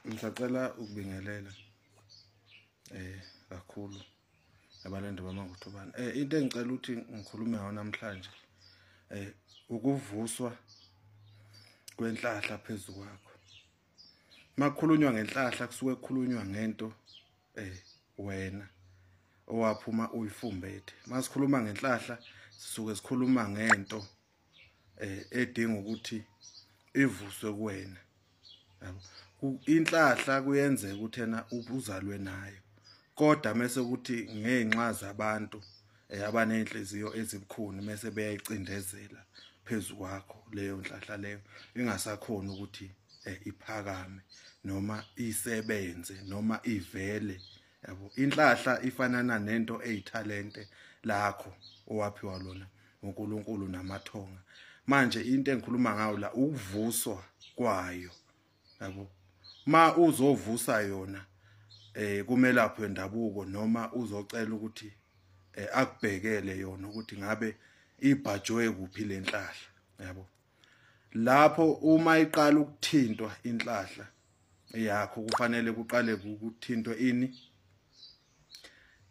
Ngisacela ukubingelela kakhulu abalindi bamaNguthubane. Into engicela ukuthi ngikhulume ngayo namhlanje ukuvuswa kwenhlahla phezu kwakho. Makukhulunywa ngenhlahla kusuke kukhulunywa ngento wena owaphuma uyifumbethe. Masikhuluma ngenhlahla sisuke sikhuluma ngento edinga ukuthi ivuswe kuwena. Yabo, inhlahla kuyenzeka ukuthi yena ubuzalwe nayo, kodwa mase ukuthi ngenxa zabantu abanenhliziyo ezibukhuni mase beyayicindezela phezu kwakho leyo nhlahla leyo ingasakhona ukuthi iphakame noma isebenze noma ivele. Yabo, inhlahla ifanana nento eyithalente lakho owaphiwa lona uNkulunkulu namathonga. Manje into engikhuluma ngayo la ukuvuswa kwayo. Yabo, ma uzovusa yona kumelaphi wendabuko noma uzocela ukuthi akubhekele yona ukuthi ngabe ibhajwe kuphi lenhlahla. Yabo, lapho uma iqala ukuthintwa inhlahla yakho kufanele kuqale ukuthintwa ini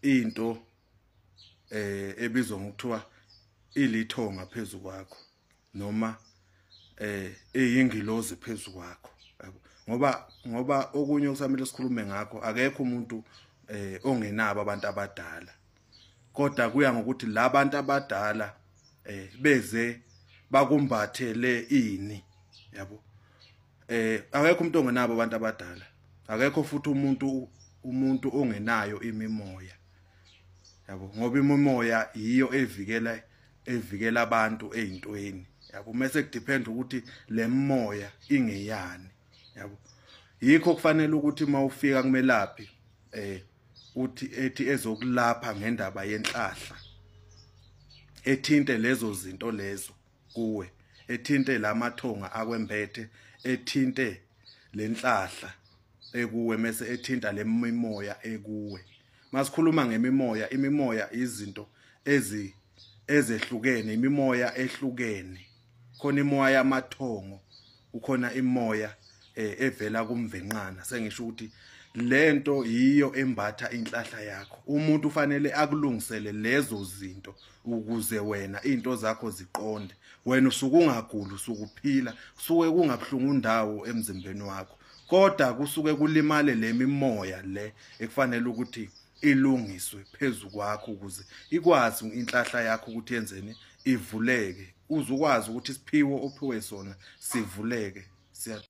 into ebizwa ngokuthiwa ilithonga phezu kwakho noma eyingilozi phezu kwakho. Yabo, ngoba okunye okusamele sikhulume ngakho, akekho umuntu ongenabo abantu abadala, kodwa kuya ngokuthi labantu abadala beze bakumbathele ini. Yabo, akekho umuntu ongenabo abantu abadala, akekho futhi umuntu ongenayo imimoya. Yabo, ngoba imimoya yiyo evikela abantu ezintweni. Yabo, mase kudepend ukuthi le moya ingeyani. Yabo, yikho kufanele ukuthi mawufika kumelaphi uthi ethi ezokulapha ngendaba yenhlahla ethinte lezo zinto lezo kuwe, ethinte lamathonga akwembethe, ethinte lenhlahla ekuwe, mase ethinta lemimoya ekuwe. Masikhuluma ngemimoya, imimoya izinto ezehlukene, imimoya ehlukene. Khona imoya yamathongo, ukhona imoya evela kumvenqana. Sengisho ukuthi lento yiyo embatha inhlahla yakho. Umuntu ufanele akulungisele lezo zinto ukuze wena into zakho ziqonde. Wena usuke ungaguli, usuke uphila, kusuke kungabhlungu indawo emzimbeni wakho, kodwa kusuke kulimale lemimoya le ekufanele ukuthi ilungiswe phezu kwakho ukuze ikwazi inhlahla yakho ukuthi yenzeni, ivuleke, uzukwazi ukuthi isiphiwo ophiwe sona sivuleke. Siya